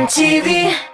Казан ТВ.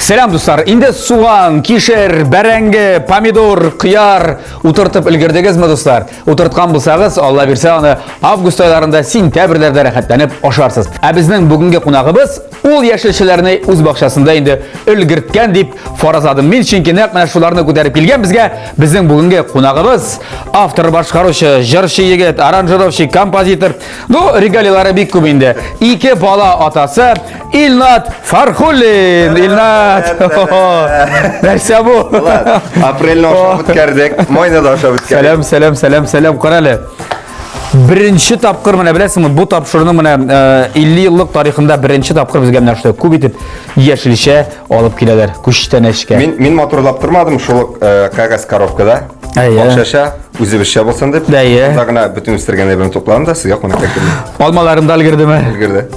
Сәлам, дуслар! Инде суган, кишер, бәрәңге, помидор, кыяр утыртып өлгердегезме, дуслар? Утырткан булсагыз, Алла бирсә, аны август айларында, сентябрьләрдә рәхәтләнеп ашарсыз. Ә безнең бүгенге кунагыбыз ул яшелчәләрне үз бакчасында инде өлгерткән дип фаразладым мин, чөнки нәкъ менә шуларны күтәреп килгән безгә безнең бүгенге кунагыбыз, автор, башкаручы, җырчы егет, аранжировщик, композитор, ну, регалияләре бик күп инде. Ике бала атасы Илнат Фархуллин. Илнат! Нәрсә бу? Апрельне ашап үткәрдек, майны да ашап үткәрдек. Сәлам, сәлам, сәлам, сәлам. Кара әле. Беренче тапкыр менә беләсеңме, бу тапшыруның менә 50 еллык тарихында беренче тапкыр безгә менә шулай күп итеп яшелчә алып киләләр күчтәнәчкә. Мин мин матурлап тормадым, шул ук кәгазь коробкада. Әйе. Бакчача, үзебезчә булсын дип. Әйе. Шунда гына бөтен үстергән әйберне тупладым да сезгә кунакка килдем. Алмаларым да өлгердеме? Өлгерде.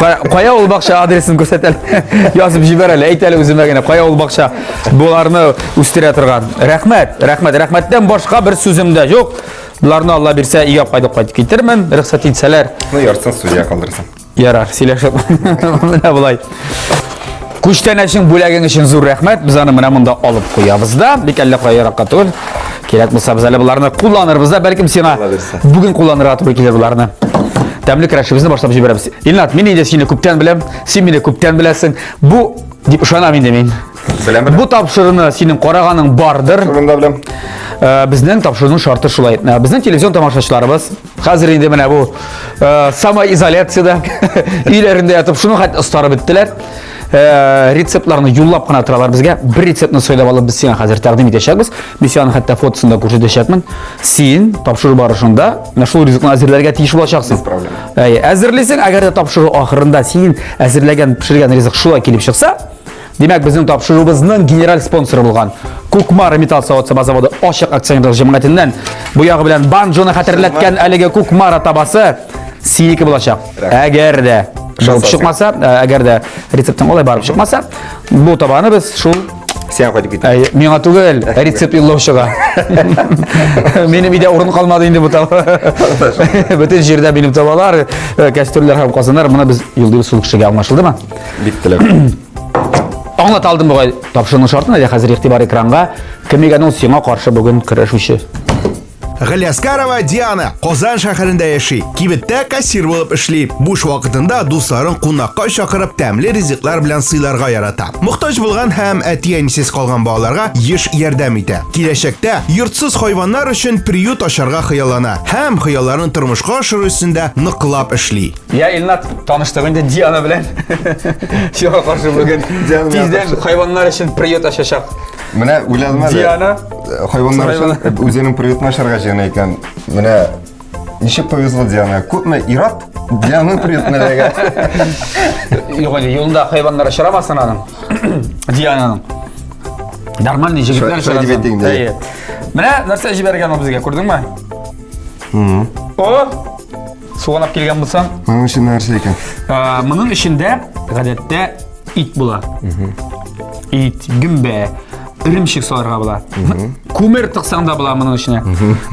Кая ул бакча адресын күрсәт әле. Язып җибәр әле, әйт әле үземә генә, кая ул бакча боларны үстерә торган. Рәхмәт, рәхмәт, рәхмәттән башка бер сүзем дә юк. Боларны Алла бирсә, өйгә кайтып кайтып китермен, рөхсәт итсәләр. Ну, яртысын студия калдырсын. Ярар, сөйләшеп. Менә болай. Күчтәнәчең бүләгең өчен зур рәхмәт. Без аны менә монда алып куябыз да. Бик әллә кая еракка түгел. Кирәк булса без әле боларны кулланырбыз да. Бәлкем сиңа бүген кулланырга туры килер боларны. Тәмле көрәшебезне башлап җибәрәбез. Илнат, мин инде сине күптән беләм. Син мине күптән беләсең. Бу дип ышанам инде мин. Беләм, беләм. Бу тапшыруны синең караганың бардыр. Шунда беләм. Безнең тапшыруның шарты шулай. Безнең телевизион тамашачыларыбыз Хәзер инде менә бу э, самоизоляциядә өйләрендә ятып шуның хәтле остарып беттеләр. Э, рецептларны юллап кына торалар безгә. Бер рецептны сайлап алып без сиңа хәзер тәкъдим итәчәкбез. Мин сиңа хәтта фотосын да күрсәтәчәкмен. Син тапшыру барышында менә шул ризыкны әзерләргә тиеш булачаксың. Без проблем. Әйе, әзерлисең, әгәр дә тапшыру ахырында син әзерләгән, пешергән ризык шулай килеп чыкса, Димәк, безнең тапшыруыбызның генераль спонсоры булган Кукмара металл савыт-саба заводы ачык акционерлык җәмгыятеннән бу ягы белән банджоны хәтерләткән әлеге Кукмара табасы синеке булачак. Әгәр дә барып чыкмаса, әгәр дә рецептың алай барып чыкмаса, бу табаны без шул Сиңа кайтып китә. Әй, миңа түгел, рецепт юллаучыга. Минем өйдә урын калмады инде бу таба. Бөтен җирдә минем табалар, кәстрүлләр һәм казаннар. Моны без юллыйбыз шул кешегә, аңлашылдымы? Бик теләп. Аңлата алдым бугай тапшыруның шартын, әйдә хәзер игътибар экранга. Кем икән ул сиңа каршы бүген көрәшүче? Галиаскарова Диана Казан шәһәрендә яши. Кибеттә кассир булып эшли. Буш вакытында дусларын кунакка чакырып, тәмле ризыклар белән сыйларга ярата. Мохтаҗ булган һәм әти-әнисез калган балаларга еш ярдәм итә. Киләчәктә йортсыз хайваннар өчен приют ачарга хыяллана һәм хыялларын тормышка ашыру өстендә ныклап эшли. Я, Илнат, таныштык инде Диана белән. Сиңа каршы бүген тиздән хайваннар өчен приют ачачак. Менә уйладым әле. Диана. Хайваннар өчен үзенең приютын ачарга җыена икән. Менә ничек повезло Диана. Күпме ир-ат Диананың приютына эләгә. Юк инде, юлында хайваннар очрамасын аның. Диананың. Нормальный җегетләр очрасын. Менә нәрсә җибәргән ул безгә, күрдеңме? О! Суган алып килгән булсаң. Моның эчендә нәрсә икән? Моның эчендә гадәттә ит була. Ит, гөмбә, эремчек салырга була. Күмер тыксаң да була моның эченә.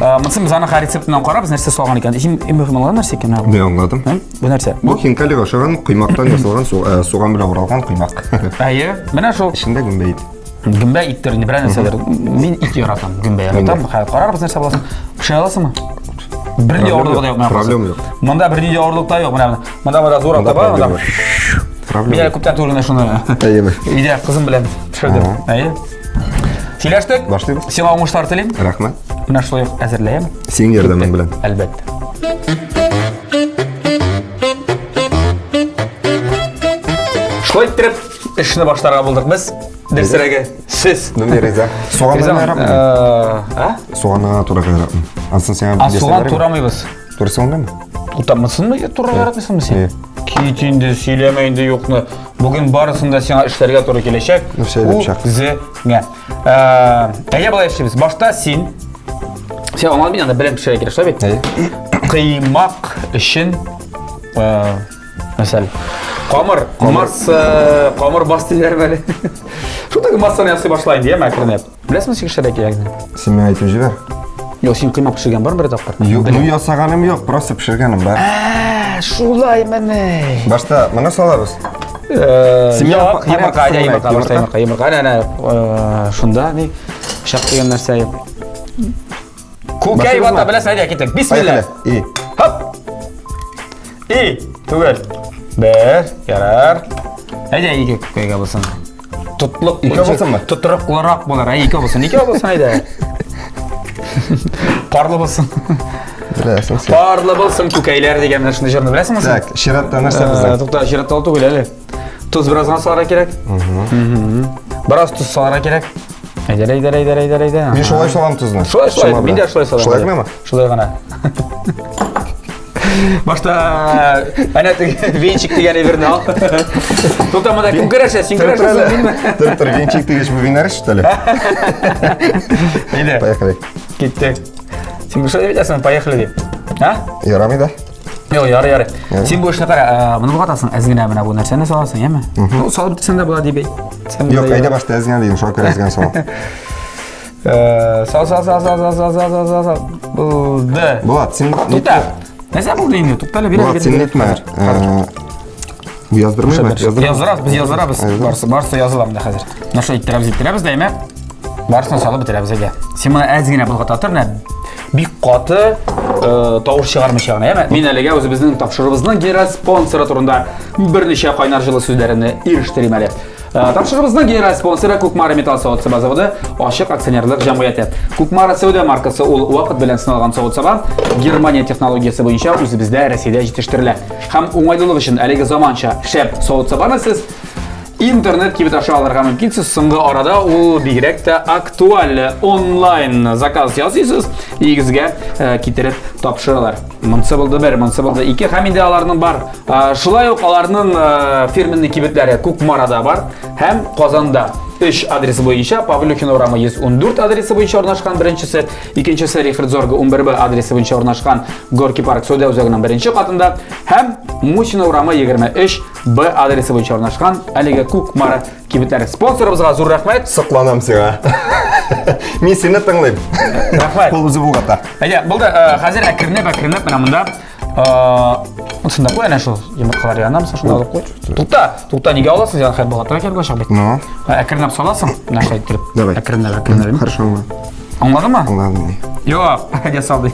Монысын без аның рецептыннан карабыз, нәрсә салган икән. Иң мөһим аңладың нәрсә икән? Мин аңладым. Бу нәрсә? Бу хинкалига охшаган коймактан ясалган суган белән уралган коймак. Әйе, менә шул. Эчендә гөмбә ит. Гөмбә иттер, инде берәр нәрсәдер. Мин ит яратам, гөмбә яратам. Хәзер карарбыз нәрсә буласын. Пешерә аласыңмы? Бернинди авырлыгы да юк. Менә Проблема юк. Монда бернинди авырлык та юк. Менә монда монда зур таба, монда. Проблема. Мин әле күптән түгел генә шуны. Әйеме. Өйдә кызым белән пешердем. Әйе. Сөйләштек. Башлыйбыз. Сиңа уңышлар телим. Рәхмәт. Менә шулай ук әзерләйм. Синең ярдәмең белән. Әлбәттә. Шулай иттереп, эшне башларга булдык без. Дөресрәге, сез. Ну, мин риза. Суганны яратмыйм. Э, а? Суганны турарга яратмыйм. Ансын сиңа А суган турамыйбыз. Турыйсың гынамы? Тутамысынмы, турарга яратмыйсыңмы син? Кит инде, сөйләмә инде юкны. Бүген барысын да сиңа эшләргә туры киләчәк. Ну, все, әйдә, Үзеңә. Э, әйдә болай эшлибез. Башта син Син аңладың мин анда белән пешерә кирәк, шулай бит? Кыймак өчен э, Мәсәл, камыр, масса, камыр бас диләр әле. Шул теге массаны ясый башлайын дияме әкренләп. Беләсеңме ничек эшләргә кирәкне? Син миңа әйтеп җибәр. Юк, син коймак пешергән бармы бер тапкыр? Юк, ну ясаганым юк, просто пешергәнем бар. Ә, шулай менә. Башта моны салабыз. Син Юк, йомырка, әйдә, йомырка, башта йомырка, йомырка. Әнә, әнә, шунда ни, пычак дигән нәрсә юк. Күкәй вата, беләсең, әйдә, киттек. Бисмилла. И. Хоп. И, түгел. Бер, ярар. Әйдә, ике күкәйгә булсын. Тотлык. Икәү булсынмы? Тотрыклырак булыр. Әй, икәү булсын. Икәү булсын, әйдә. Парлы булсын. Беләсең син. Парлы булсын күкәйләр дигән менә шундый җырны беләсеңме син? Так, чиратта нәрсә безнең? Тукта, чиратта ул түгел әле. Тоз бераз гына салырга кирәк. Бераз тоз салырга кирәк. Әйдә, әйдә, әйдә, әйдә, әйдә. Мин шулай салам тозны. Шулай, шулай. Чама Мин дә белән. шулай салам. Шулай гынамы? Шулай гына. Башта әнә теге венчик дигән әйберне ал. Тукта, монда кем көрәшә? Син көрәшәсең, минме? Тор, тор, венчик дигәч, бу винар что ли? Әйдә. Поехали. Киттек. Син шулай дип әйтәсең, поехали дип. А? Ярамый да? Юк, ярый, ярый. Син бу эшне кара, моны болгатасың, әз генә менә бу нәрсәне саласың, яме? Ну, салып бетерсәң дә була дип әйтсәм. Юк, әйдә башта әз генә дим, шуңа күрә әз генә салам. Сал, сал, сал, сал, сал, сал, сал, сал, сал, сал. Булды. Булат, син Тукта. Нәрсә булды инде? Тукта әле, бир. Булат, син нитмә. Яздырмыймы? Яздырабыз, без яздырабыз. Барсы, барсы языла монда хәзер. Менә шулай иттерәбез, иттерәбез дә, әйме? Барысын салып бетерәбез әйдә. Син моны әз генә болгата тор, менә бик каты тавыш чыгармыйча гына, әйме? Мин әлегә үзебезнең тапшыруыбызның генераль спонсоры турында берничә кайнар җылы сүзләремне ирештерим әле. Тапшыруыбызның генераль спонсоры Кукмара металл савыт-саба заводы ачык акционерлык җәмгыяте. Кукмара сәүдә маркасы ул вакыт белән сыналган савыт-саба Германия технологиясе буенча үзебездә Россиядә җитештерелә. Һәм уңайлылык өчен әлеге заманча шәп савыт-сабаны сез интернет кибет аша алырга мөмкинсез. Соңгы арада ул бигрәк тә актуаль. Онлайн заказ ясыйсыз, өегезгә китереп тапшыралар. Монсы булды бер, монсы булды ике. Һәм инде аларның бар. Шулай ук аларның фирменный кибетләре Кукмарада бар һәм Казанда. Өч адресы буенча Павлюхин урамы 114 адресы буенча урнашкан беренчесе, икенчесе Рихард Зорга 11Б адресы буенча урнашкан Горки парк сәүдә үзәгенең беренче катында һәм Мусина урамы 23 Б адресы буенча урнашкан әлеге Кукмара кибетләре. Спонсорыбызга зур рәхмәт. Сокланам сиңа. Мин сине тыңлыйм. Рәхмәт. Кул үзе булгата. Әйдә, булды. Хәзер әкренләп, әкренләп менә монда шунда куй әнә шул йомыркалар янына мисал шунда алып куй. Тукта, тукта, нигә аласың? Син хәл булгата кирәк булачак бит. Ну. Әкренләп саласың, менә шулай иттереп. Давай. Әкренләп, әкренләп. Хорошо, аңладым. Аңладыңмы? Аңладым. Юк, әйдә салды.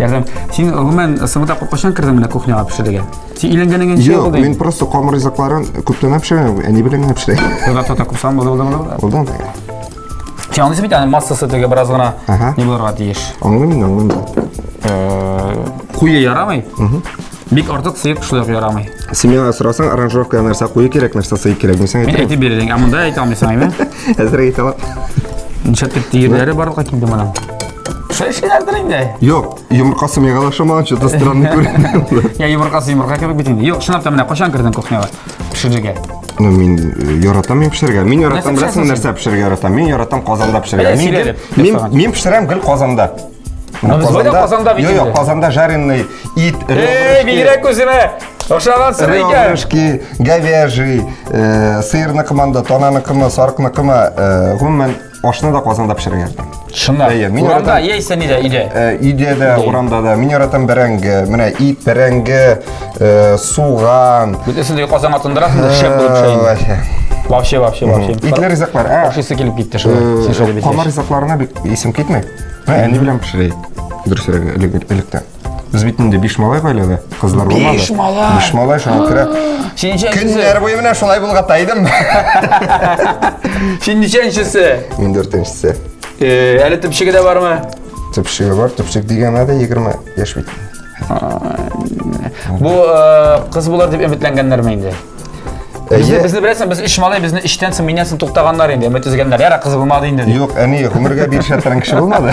Ярдәм. Син гомумән соңгы тапкыр кайчан кердең менә кухняга пешерергә? Син өйләнгәннән ничә Юк, булды? мин просто камыр ризыкларын күптән пешерәм, әни белән генә пешерәм. Тукта, тукта, күп сан булды, булды, булды. Булды анда. Син аңлыйсың бит, аның массасы теге бераз гына Ага. ни булырга тиеш. Аңлыйм инде, аңлыйм. Куе ярамый. Бик артык сыек шулай ук ярамый. Син миңа сорасаң, аранжировкага нәрсә куе кирәк, нәрсә сыек кирәк, мин сиңа Мин әйтәм. әйтеп бирдем, ә монда әйтә алмыйсың, әйме? Әзер әйтә алам. Нишләп төерләре барлыкка килде моның? Шулай эшлиләрдер инде. Юк, йомыркасы миңа да ошамаган, что-то странный күренә. Я йомыркасы йомырка кебек бит инде. Юк, чынлап та менә кайчан кердең кухняга пешерергә? Ну, мин яратам мин пешерергә. Мин яратам, Нәрсә беләсеңме, пешерәсең нәрсә пешерергә яратам? Мин яратам казанда пешерергә. Әйдә, Мин сөйлә гел- әле, мин ясаган. мин пешерәм гел казанда. Менә Ну, без болай да казанда бит Юк, юк, инде. казанда жареный ит, Эй, ребрышки, бигрәк үземә ошагансың икән. ребрышки, говяжий, сыерныкымы анда, тананыкымы, сарыкныкымы, гомумән ашны да казанда пешерергә яратам. Чынлап. Әйе, мин Урамда яратам. яисә нидә, өйдә. Өйдә дә, урамда да. Мин яратам бәрәңге. Менә ит, бәрәңге, суган. Бөтенесен дә казанга тондырасың да шәп булып пешә инде. Вообще. Вообще, вообще, вообще. Итле ризыклар. Ә, Ашыйсы килеп китте шулай. Син шулай дип Камыр әйтәсең. ризыкларына бик исем китми. Ә, әни белән пешерә. Дөресрәге, электә. Без бит инде биш малай гаиләдә, кызлар булмады. Биш малай? Биш малай, шуңа күрә. Син ничәнчесе? Көннәр буе менә шулай булгата идем. Син ничәнчесе? Мин дүртенчесе. Әле төпчеге дә бармы? Төпчеге бар, төпчек дигән әле 20 яшь бит. Бу кыз булыр дип өметләнгәннәрме инде? Безне, безне беләсең, без өч малай, безне өчтән соң миннән соң туктаганнар инде, өмет өзгәннәр. Яра, кыз булмады инде. дип. Юк, әни гомергә бирешә торган кеше булмады.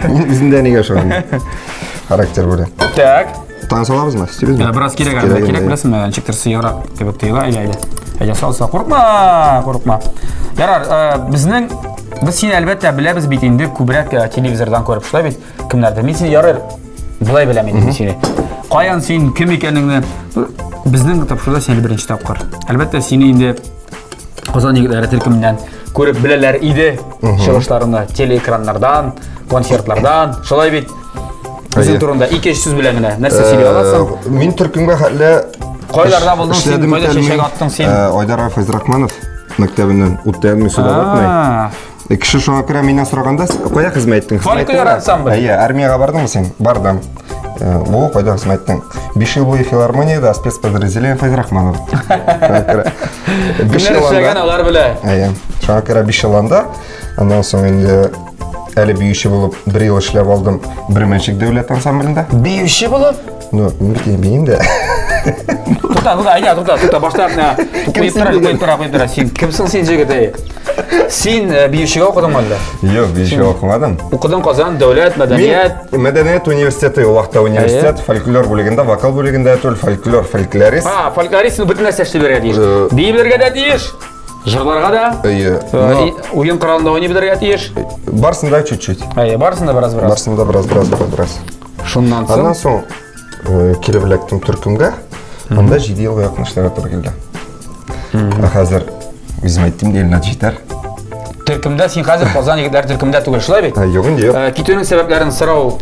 Мин үзем дә әнигә ошаган. Характер белән. Так. Тагын салабызмы? Өстибезме? Бераз кирәк әле, кирәк беләсеңме, ничектер сыеграк кебек тоела. Әйдә, әйдә. Әйдә, сал, сал. Курыкма, курыкма. Ярар, безнең без сине әлбәттә беләбез бит инде күбрәк телевизордан күреп, шулай бит? Кемнәрдер. Мин сине ярар болай беләм инде мин сине. Каян син, кем икәнеңне безнең тапшыруда син әле беренче тапкыр. Әлбәттә, сине инде Казан егетләре төркеменнән күреп беләләр иде чыгышларыңны телеэкраннардан, концертлардан. Шулай бит. Үзең турында ике-өч сүз белән генә нәрсә сөйли аласың? Э, мин төркемгә хәтле Кайларда булдың син, кайда чәчәк аттың син? Э, Айдар Фәйзрахманов мәктәбеннән үтә алмый суда үтмәй. Э, кеше шуңа күрә миннән сораганда, кая хезмәт иттең? Фольклор ансамбль. Әйе, армиягә бардыңмы син? Бардым. Э, во, кайда хезмәт иттең? 5 ел буе филармониядә спецподразделение Фәйзрахманов. Кемнәр эшләгән, алар белә. Әйе. Шуңа күрә 5 ел анда. Аннан соң инде әле биюче булып бер ел эшләп алдым Бөрмәнчек дәүләт ансамблендә. Биюче булып? Ну, мин бит биим дә. Тукта, тукта, әйдә, тукта, тукта, башта менә куеп тора, куеп тора, куеп тора. Син кемсең син, җегет, әй? Син э, биючегә укыдыңмы әллә? Юк, биючегә укымадым. Укыдың Казан дәүләт мәдәният. Мәдәният университеты, ул вакытта университет, фольклор бүлегендә, вокал бүлегендә түгел, фольклор, фольклорист. А, фольклорист бөтен нәрсә эшли белергә тиеш. Э. Бии белергә дә тиеш. Җырларга да. Әйе. Э, уен коралында уйный белергә тиеш. Барсын да чуть-чуть. Әйе, барсын да бераз-бераз. Барсын да бераз-бераз, бераз-бераз. Шуннан соң. Аннан соң э, килеп эләктем төркемгә. Анда 7 елга якын эшләргә туры килде. Ә хәзер үзем әйттем дә, Илнат җитәр. Төркемдә син хәзер Казан егетләре төркемдә түгел, шулай бит? Юк инде, юк. Э, китүнең сәбәпләрен сорау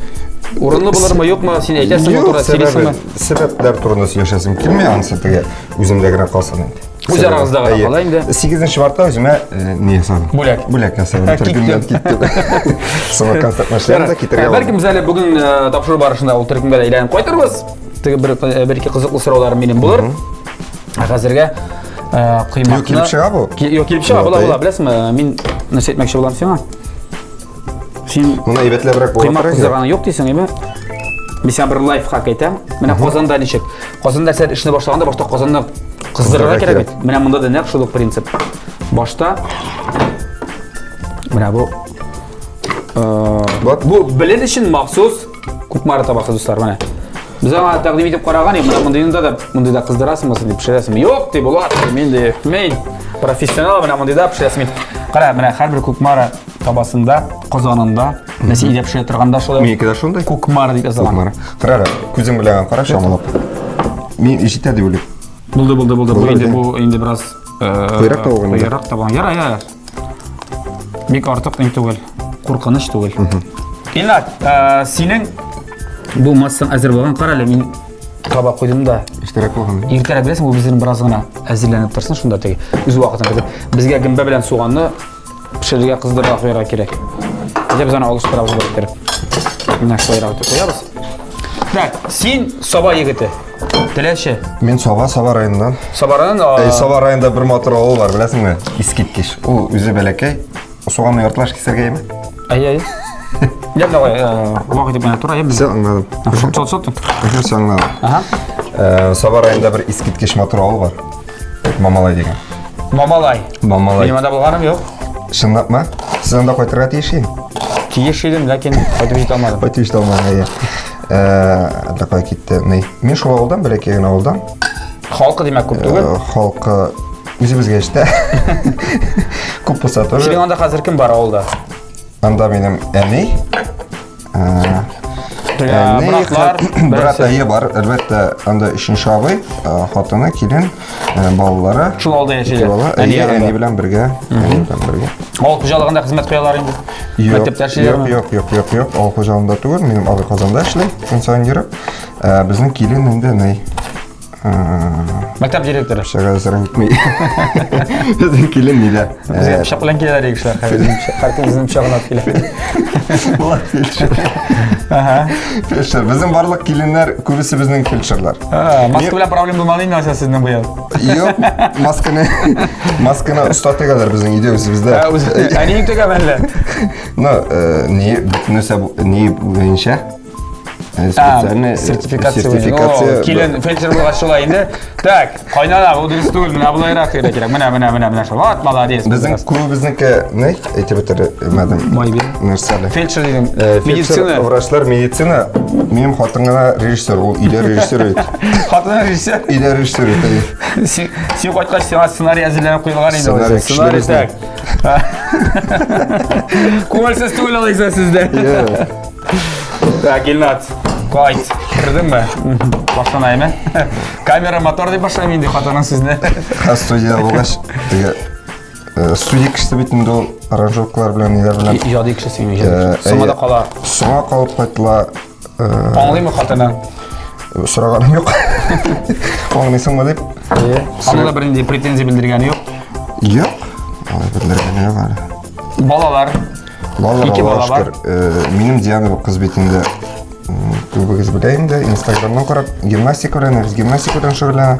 урынлы булырмы, юкмы? Син әйтәсеңме туры, сөйлисеңме? Сәбәпләр турында сөйләшәсем килми, анысы теге үземдә генә калсын инде. Үз арагызда гына кала инде. 8 мартта үземә э, ни ясадым? Бүләк. Бүләк ясадым. Төркемнән киттем. Соңгы концерт мәшләрен дә китергә. Бәлкем без әле бүген э, тапшыру барышында ул төркемгә дә әйләнеп кайтырбыз. Теге бер э, бер ике кызыклы сорауларым минем булыр. Ә хәзергә коймакны Юк, килеп чыга бу. Юк, килеп чыга, була, була, беләсеңме? Мин нәрсә әйтмәкче булам сиңа? Син Моны әйбәтләбрәк була. Коймак кыздырганы юк дисең, әйме? Мин сиңа бер лайфхак әйтәм. Менә Казанда ничек? Казанда сәр эшне башлаганда башта Казанны кыздырырга кирәк бит. Менә монда да нәкъ шул ук принцип. Башта менә бу э, бу белен өчен махсус Кукмара табасы, дуслар, менә. Без аңа тәкъдим итеп караган идек, менә мондыйында да мондыйда кыздырасыңмы син дип пешерәсеңме? Юк, ди, була. Мин ди, мин профессионал, менә мондыйда пешерәсем. Кара, менә һәрбер Кукмара табасында, казанында, нәрсә өйдә пешерә торганда шулай. Минеке дә шундый. Кукмара дип язылган. Кукмара. Кара, күзең белән кара чамалап. Мин ишетә дип уйлыйм. Булды, булды, булды. Бу инде бу инде бераз куерак та булган. Куерак та булган. Яра, яра. Бик артык ни түгел. Куркыныч түгел. Илнат, синең бу массаң әзер булган. Кара әле, мин таба куйдым да. Иртәрәк булган. Иртәрәк беләсең, бу безнең бераз гына әзерләнеп торсын шунда теге. Үз вакытында көтеп. Безгә гөмбә белән суганны пешерергә кыздырырга куярга кирәк. Әйдә без аны алыштырабыз бер иттереп. Менә шулайрак итеп куябыз. Так, син Саба егете. Теләче. Мин Саба, Саба районыннан. Саба районыннан? Әй, Саба районында бер матур авыл бар, беләсеңме? Искиткеч. Ул үзе бәләкәй. Суганны яртылаш кисәргә яме? Әй, әй. Я давай, вак итеп менә тора, яме. Все, аңладым. Шот, шот, шот. Все, аңладым. Ага. Саба районында бер искиткеч матур авыл бар. Мамалай дигән. Мамалай. Мамалай. Минем анда булганым юк. Чынлапмы? Сез анда кайтырга тиеш идең? Тиеш идем, ләкин кайтып җитә алмадым. Кайтып җитә алмадың, әйе. Әллә кая китте. Ни? Мин шул авылдан, бәләкәй генә авылдан. Халкы димәк күп түгел. Халкы үзебезгә эштә. Күп булса тоже. Синең анда хәзер кем бар авылда? Анда минем әни, Братлар, брат әйе бар, әлбәттә, анда өченче абый, хатыны, килен, балалары. Шул авылда яшиләр. Әни, әни белән бергә, әни белән бергә. Авыл хуҗалыгында хезмәт куялар инде. Мәктәптә эшлиләрме? Юк, юк, юк, юк, авыл хуҗалыгында түгел, минем абый Казанда эшли, көн саен йөреп. Безнең килен инде ни, Мәктәп директоры. Пычак әзерен итми. Безнең килен нидә? Безгә пычак белән киләләр кешеләр. Һәркем үзенең пычагын алып килә. Булат фельдшер. Ага. Фельдшер. Безнең барлык киленнәр күбесе безнең фельдшерлар. Маска белән проблем булмады инде нәрсә сезнең быел. Юк, масканы масканы оста тегәләр безнең өйдә үзебездә. Әниең тегәме әллә? Ну, ни бөтенесе ни буенча Специальный сертификация. Сертификация. Килен фельдшер булгач шулай инде. Так, кайнана, бу дөрес түгел, менә болайрак кирәк кирәк. Менә, менә, менә, менә шул. Вот, молодец. Безнең күбебезнеке ни әйтеп бетермәдем. Май бир. Нәрсә әле? Фельдшер дидем. Медицина. Врачлар, медицина. Минем хатын гына режиссер, ул өйдә режиссер бит. Хатын режиссер? Өйдә режиссер бит. Син, син кайткач сиңа сценарий әзерләнеп куелган инде. Сценарий так. Күңелсез түгел алайса сездә. Так, Илнат. Кайт. Кердеңме? Башлана әйме? Камера мотор дип башлыйм инде хатының сүзне. Ха, студия булгач, теге э, студия кешесе бит инде ул аранжировкалар белән, ниләр белән. Иҗади кеше син, иҗади Э, кеше. Соңа да әйе. кала. Соңа калып кайтыла. Э, Аңлыймы хатының? Сораганым юк. Аңлыйсыңмы дип. Әйе. Аңа да бернинди претензия белдергәне юк. Юк. Алай белдергәне юк әле. Балалар. Балалар, Ике Аллага бала бар. шөкер. Э, Минем Диана кыз бит инде күбегез белә инде, Инстаграмнан карап, гимнастика белән, без гимнастика белән шөгыльләнә.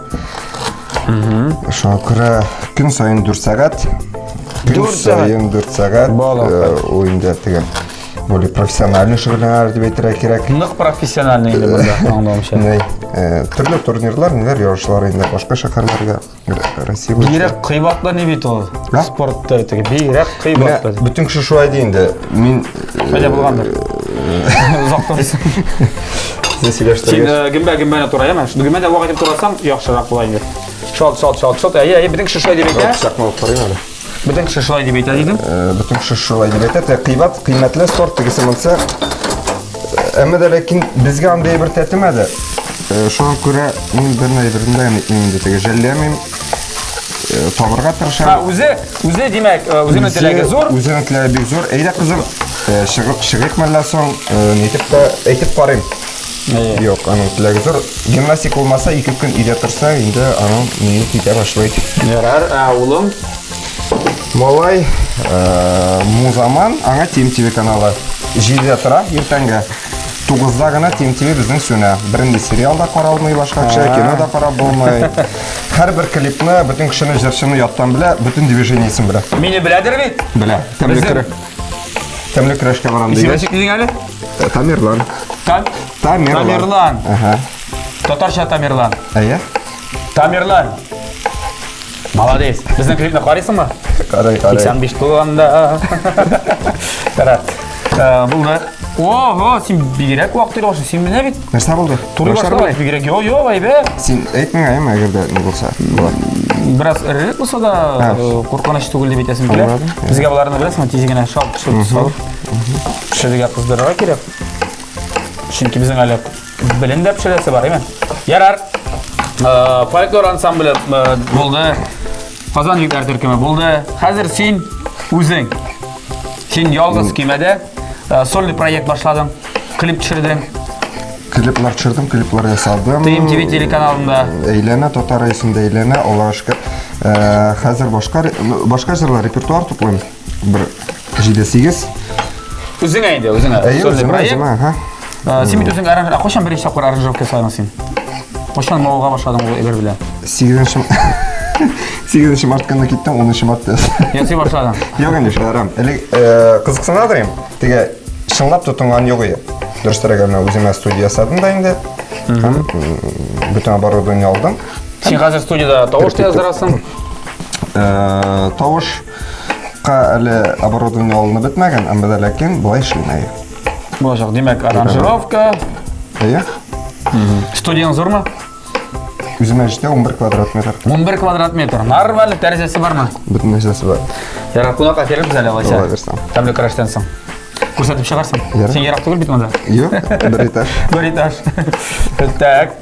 Шуңа күрә көн саен 4 сәгать. Көн Дүрт сәгать? саен 4 сәгать. Бала. Э, Ул инде теге более профессиональный шөгыльләнәләр дип әйтергә кирәк. Нык профессиональный инде монда, аңлавымча. Ней, э, төрле турнирлар, ниләр ярышлар инде башка шәһәрләргә, Россия буенча. Бигрәк кыйбатлы ни бит ул. Ха? Спорт төре теге бигрәк Менә кыйбатлы. бөтен кеше шулай ди инде. Мин Кайда булгандыр. Озак торсың. Син Син сөйләштергәч. э, гөмбә гөмбәне тура, яме? Гөмбә дә вак итеп турасаң, яхшырак була инде. Шалт, шалт, шалт, шалт. Әйе, әйе, бөтен кеше шулай дип әйтә. Пычакны алып карыйм әле. Бөтен кеше шулай дип әйтә дидем. Э, Бөтен кеше шулай дип әйтә. Теге кыйбат, кыйммәтле сорт тегесе монысы. Әмма дә ләкин безгә андый әйбер тәтемәде. Э, Шуңа күрә мин бер әйберне дә әйтмим инде, теге жәлләмим. Э, Табырга тырышам. Ха, үзе, үзе димәк, э, үзенең теләге зур. Үзенең теләге бик зур. Әйдә, кызым, э, чыгып чыгыйк мәллә соң, э, нитеп тә әйтеп карыйм. Юк, аның теләге зур. Гимнастика булмаса, ике көн өйдә торса, инде аның мие китә башлый. Ярар, ә улым? Малай, э, Музаман, аңа Тим ТВ каналы. Җидедә тора иртәнге. Тугызда гына Тим ТВ безнең сүнә. Бернинди сериал да каралмый башка кеше, кино да карап булмый. Һәрбер клипны, бөтен кешене, җырчыны яттан белә, бөтен движениесен белә. Мине беләдер бит? Белә. Тәмле Безнең- көрә. Тәмле көрәшкә барам Исеме дигәч. ничек дидең әле? Тамерлан. Там? Тамерлан. Тамерлан. Ага. Татарча Тамерлан. Әйе. Тамерлан. Молодец. Безнең клипны карыйсыңмы? Карай, карай. 85 тулганда. Кара. Э, Булды. Ого, син бигрәк вакыт йөрәсең. Син менә бит Нәрсә булды? туры Начар башладың. булды? Бигрәк. Йо, йо, әйбәт. Син әйт миңа, әйме, әгәр дә ни булса. Була. Бераз эрерәк булса да, э, куркыныч түгел дип әйтәсем килә. Аңладым. Безгә боларны беләсеңме, тиз генә шалт шалт салып пешерергә кыздырырга кирәк. Чөнки безнең әле белен дә пешерәсе бар, әйме? Ярар. Э, Фольклор ансамбле э, булды. Казан егетләр төркеме булды. Хәзер син үзең. Син ялгыз көймәдә э, сольный проект башладың. Клип төшердең. Клиплар төшердем, клиплар ясадым. TMTV телеканалында. Әйләнә, татар рәисендә әйләнә, Аллага шөкер. Э, Хәзер башка ну, башка җырлар репертуар туплыйм. Бер 7-8. Үзеңә инде, үзеңә. Әйе, Сольный үземә, проект. үземә, ага. Э, Син бит үзең аранж... А кайчан беренче тапкыр аранжировка ясадың син? Кайчан мавыга башладың ул әйбер белән? 8 8 март көнне киттем, 10 мартта. Ясый башладың. Юк инде шаярам. Элек э, кызыксына торыйм. Теге чынлап тотынган юк иде. Дөресрәге менә үземә студия ясадым да инде. Һәм бөтен оборудование алдым. Син хәзер студияда тавыш та яздырасың. Э, Тавышка әле оборудование алынып бетмәгән, әмма дә ләкин болай эшлим әйе. Булачак. Димәк, аранжировка. Әйе. Студияң зурмы? Үземә җитә 11 квадрат метр. 11 квадрат метр. Нормально, тәрәзәсе бармы? Бөтен нәрсәсе бар. Ярар, кунакка керербез әле алайса. Алла бирсә. Тәмле көрәштән соң. Күрсәтеп чыгарсың. Ярар. Син ерак түгел бит монда. Юк, бер этаж. Бер этаж. Так.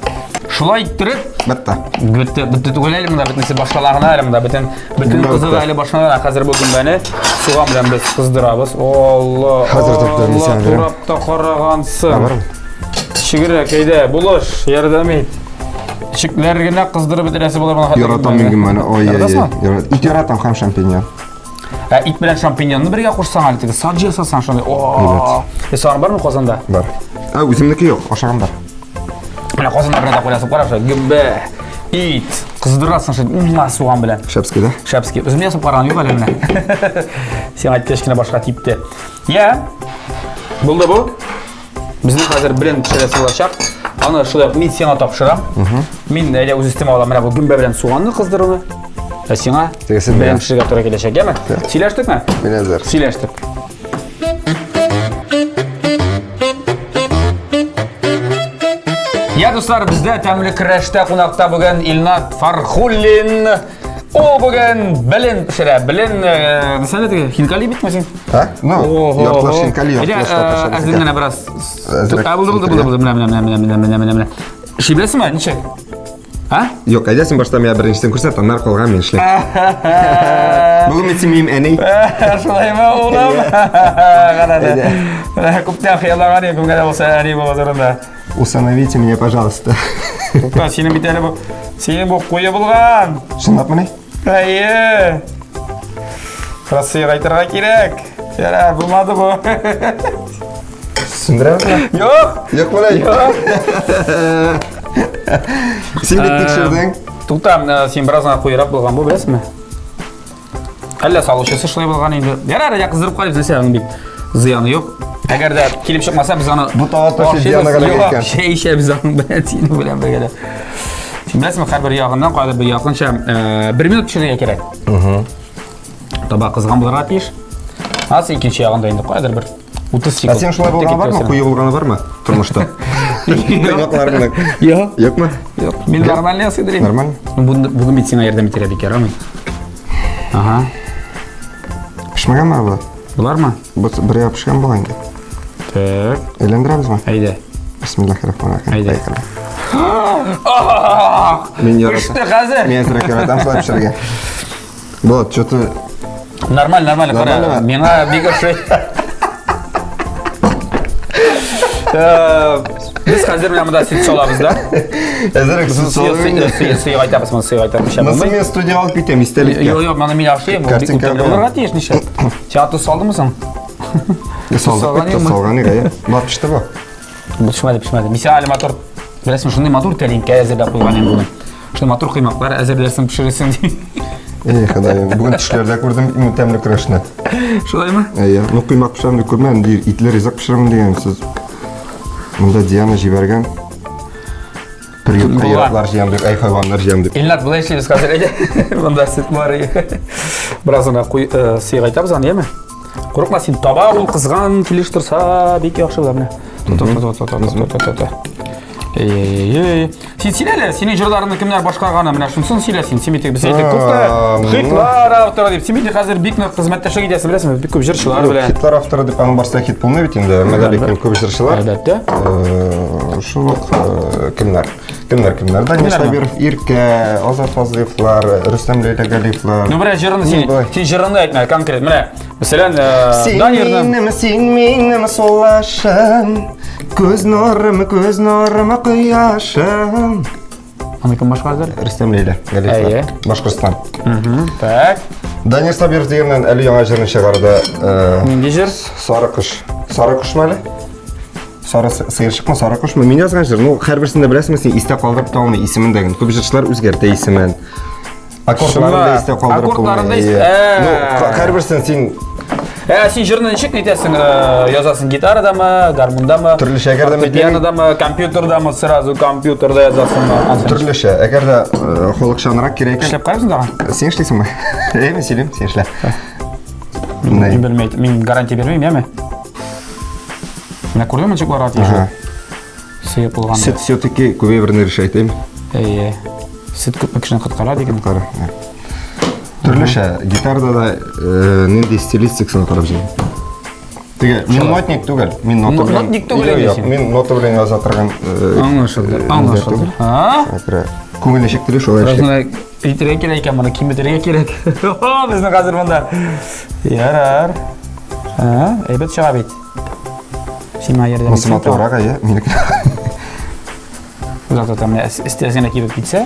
Шулай иттереп, Бетте. бетте, бетте түгел әле монда, бөтенесе башлана гына әле монда, бөтен бөтен Гөмбә кызыгы бетте. әле башлана гына. Хәзер бу гөмбәне суган белән без кыздырабыз. Алла, Хәзер төптән мин Алла, сиңа бирәм. турап та карагансың. Бармы? Чигерәк, әйдә, булыш, ярдәм ит. Чикләр генә кыздырып бетерәсе булыр моны. Яратам мин гөмбәне. Ой, ой, ой. Яратасыңмы? Ярат- Ит яратам һәм шампиньон. Ә ит белән шампиньонны бергә кушсаң әле теге саджи ясасаң шундый. О! Саган бармы Казанда? Бар. Ә, үземнеке юк, ашаган бар. Менә Казанда бер тапкыр ясап карап, гөмбә, ит, кыздырасың шул муа суган белән. Шәпский да? Шәпский. Үзем ясап караган юк әле менә. Син әйткәч кенә башка типте. Я. Булды бу. Безнең хәзер белен пешерәсе булачак. Аны шулай ук мин сиңа тапшырам. Мин әле үз өстемә алам менә бу гөмбә белән суганны кыздыруны. Ә сиңа Тегесен белен миңа. пешерергә туры киләчәк, яме? Сөйләштекме? Мин әзер. Сөйләштек. Я, дуслар, бездә тәмле көрәштә кунакта бүген Илнат Фархуллин. Ул бүген белен пешерә. Белен, нәрсә әле теге? Хинкали битме син? А? Ну, яртылаш хинкали, яртылаш татарча. Әзер генә бераз. А, булды, булды, булды, булды. Менә, менә, менә, менә, менә, менә, менә. Эшли беләсеңме? Ничек? А? Юк, әйдә син башта миңа беренчесен күрсәт, аннары калган мин эшлим. Бүген мин син минем әни. Шулаймы, улым? Кара әле. Менә күптән хыялланган идем, кемгә дә булса әни булу турында. Усыновите меня, пожалуйста. Тукта, синең бит әле бу. Синең бу куе булган. Чынлапмыни? Әйе. Россиягә кайтырга кирәк. Ярар, булмады бу. Сүндерәбезме? Юк. Юк менә. Син бит тикшердең. Тукта, син бераз гына куерак булган бу, беләсеңме? Әллә салучысы шулай булган инде. Ярар, я кыздырып карыйбыз, нәрсә аның бит зыяны юк. Әгәр дә килеп чыкмаса, без аны Бу таба ташы Диана гына икән. Чәй эчәбез аның белән, синең белән бергә. Син беләсеңме, һәрбер ягыннан кайда бер якынча э, бер минут пешерергә кирәк. Таба кызган булырга тиеш. Асы икенче ягында инде кайдыр бер 30 секунд. Ә син шулай булганы бармы? Куе булганы бармы тормышта? Коймаклар белән. Юк. Юкмы? Юк. Мин нормально ясыйдыр. Нормально. Бүген бит сиңа ярдәм итәргә бик ярамый. Ага. Пешмәгәнме бу? Булармы? Бу бер як пешкән була инде. Так. Әйләндерәбезме? Әйдә. Бисмиллахир-рахманир-рахим. Әйдә. Мин яратам. Пеште хәзер. Мин әзрәк яратам шулай пешерергә. Вот, что-то Нормально, нормально, кара. Нормально? Миңа бик ошый. Без хәзер менә монда сөт салабыз да. Әзерәк сөт салабыз. Сыйга айтабыз, моны сыйга айтабыз. Моны мин студия алып китәм истәлеккә. Юк, юк, моны мин ашыйм. Бу бик үтемле булырга тиеш нишләп. Син тоз салдыңмы соң? Салдык, тоз салган идек, әйе. Бар пеште бу. Бу пешмәде, пешмәде. Мин сиңа әле матур, беләсеңме, шундый матур тәлинкә әзерләп куйган идем бүген. Шундый матур коймаклар әзерләрсең, пешерерсең дип. Эй, Ходаем, бүген төшләрдә күрдем иң тәмле көрәшне. Шулаймы? Әйе, ну коймак пешерәм дип күрмәдем, ди, итле ризык пешерәм дигән сүз. Монда Диана җибәргән. Приютка ераклар җыям дип, әй хайваннар җыям дип. Илнат, болай эшлибез хәзер, әйдә. Монда сөт бар. Бераз гына куй, сыйгайтабыз аны, яме? Курыкма син, таба ул кызган килеш торса, бик яхшы була менә. Тота, тота, тота, тота, тота. Эй-эй-эй. Син сөйлә әле, синең җырларыңны кемнәр башкарганы, менә шунысын сөйлә син. Син бит без әйтик күп тә хитлар авторы дип. Син бит хәзер бик нык хезмәттәшлек итәсең, беләсеңме? Бик күп җырчылар белән. Хитлар авторы дип аның барсы хит булмый бит инде. Әмма дә бик күп җырчылар. Әлбәттә. Шул ук кемнәр? Кемнәр кемнәр? Данил Сабиров, Иркә, Азат Фазлыевлар, Рөстәм Ләйләгалиевлар. Ну, берәр җырны син, син җырыңны әйтмә конкрет. Менә, мәсәлән, Данирның Син минем, син минем сулышым, күз нурым, күз нурым, кояшым. Аны кем башкарды? Рөстәм Ләйлә, Галиевлар. Башкортстан. Так. Данир Сабиров дигәннән әле яңа җырын чыгарды. Нинди җыр? Сары кош. Сары кошмы әле? Сары сыерчыкмы, сары кошмы? Мин язган җыр. Ну, һәрберсен дә беләсеңме син, истә калдырып та алмый исемен дә. Күп җырчылар үзгәртә исемен. Аккордларын да истә калдырып Аккордларын да истә. Ну, һәрберсен син Ә, син җырны ничек нитәсең, язасың гитарадамы, гармундамы? Төрлечә, әгәр дә фортепианодамы, компьютердамы, сразу компьютерда язасыңмы? Төрлечә. Әгәр дә халыкчанрак кирәк икән. Эшләп карыйсың тагын? Син эшлисеңме? Әй, мин сөйлим, син эшлә. Мин белмәйм, мин гарантия бирмим, яме? Менә күрдеңме ничек барырга тиеш ул? Сыек булганда. Сөт все-таки күп әйберне решает, әйме? Әйе. Сөт күпме кешене коткара диген. Коткара. Төрлечә, гитарада да э, нинди стилистикасын карап җыйдым. Теге, мин нотник түгел, мин нота белән. Нотник түгел инде син. Мин нота белән яза торган. Э, аңлашылды, аңлашылды. А? Күңел ничек тели, шулай эшли. Әйтергә кирәк икән моны, киметергә кирәк. Безнең хәзер монда. Ярар. А, әйбәт чыга бит. Син миңа ярдәм итсәң. Матуррак, әйе, минеке. Зато там өсте генә кибеп китсә.